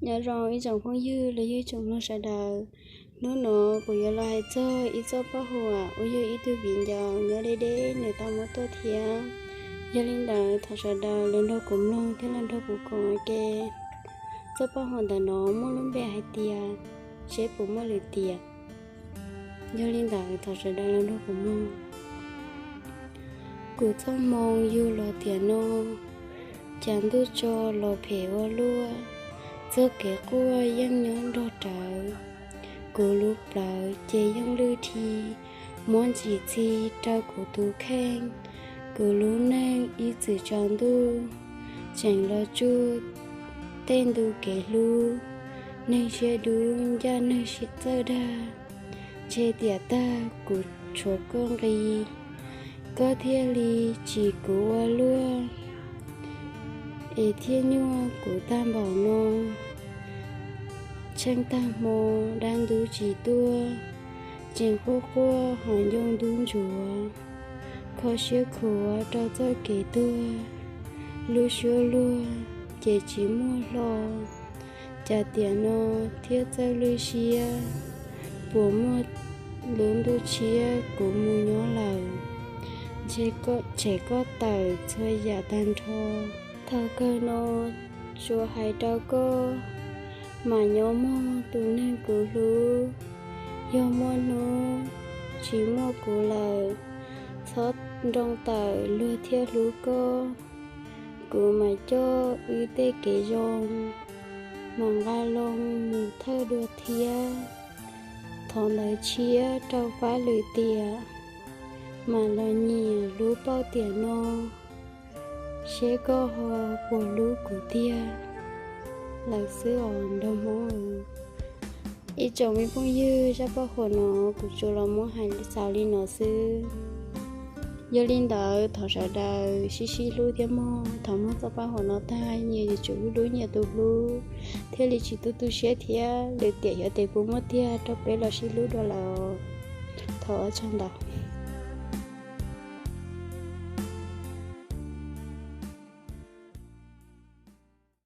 Nyob zoo ib tsoom phooj ywg los yog ib tsoom mloog sawv daws. Hnub no kuv yuav los hais txog ib txoj paj huam uas yog ib tug viv ncaus nyob deb deb nws tau muab tuaj thiab. Yog li ntawd thov sawv daws los nrog kuv mloog thiab los nrog kuv koom ua ke. Txoj paj huam ntawm no muaj lub npe hais tias seb puas muaj lwm tiam. Yog li ntawd thov sawv daws los nrog kuv mloog. Kuv txoj hmoo yug los tiam no, cas ntuj tso los phem ua luaj, txoj kev quaj yeej nyob nrog rawv. Kuv lub plawv ces yeej lwj dhi, muab ntsis txi rau kuv tus kheej. Kuv lub neej ib txwm tsaus ntuj, tseem los tsuj tej ntu kev hlub. Neeg siab dub ncaj neeg siab txawj dag, ntshe tiam tag kuv tshuav koj nqi, koj thiaj li tsim kuv ua luaj, es thiaj nyuaj kuv tag npaum no. Tsheej tag hmo dab ntub tsis tuaj, tseem quaj quaj hos ncoo ntub ntsuav, kho siab khuav rau txoj kev tuag. Lub suab luag ces tsis muaj hlo, cas tiam no thiaj txawj lwj siab. Puas muaj lub ntuj tshiab kuv mus nyob lawm, ntshe tshem koj tawm txhua yam tag nrho. Thaum kawg no tsuas hais rau koj, mam nyob mog tus neeg kuv hlub. Yog muaj hnub tsis muaj kuv lawm, txhob nroo tawm luag thiaj hlub koj. Kuv mam coj wb tej kev zoo, mam nqa loo mus thawj dua thiab. Thov ntawv tshiab rau fab lwm tiam, mam los nyiam hlub pauj tiam no, seb koj ho puas hlub kuv tiag lawm xwb os nraug Hmoob. Ib tsoom me phooj ywg, zaj paj huam no kuv tsuas los muab hais xaus li no xwb. Yog li ntawd thov sawv daws sib sib hlub thiab mog. Thaum mloog txoj paj huam no tag, nyias yuav tsum hlub hlub nyias tus hlub, thiaj li tsis tu tu siab thiab lwm tiam xyov tes puas muaj tiag rau peb los sib hlub dua lawm. Thov ua tsaug ntau.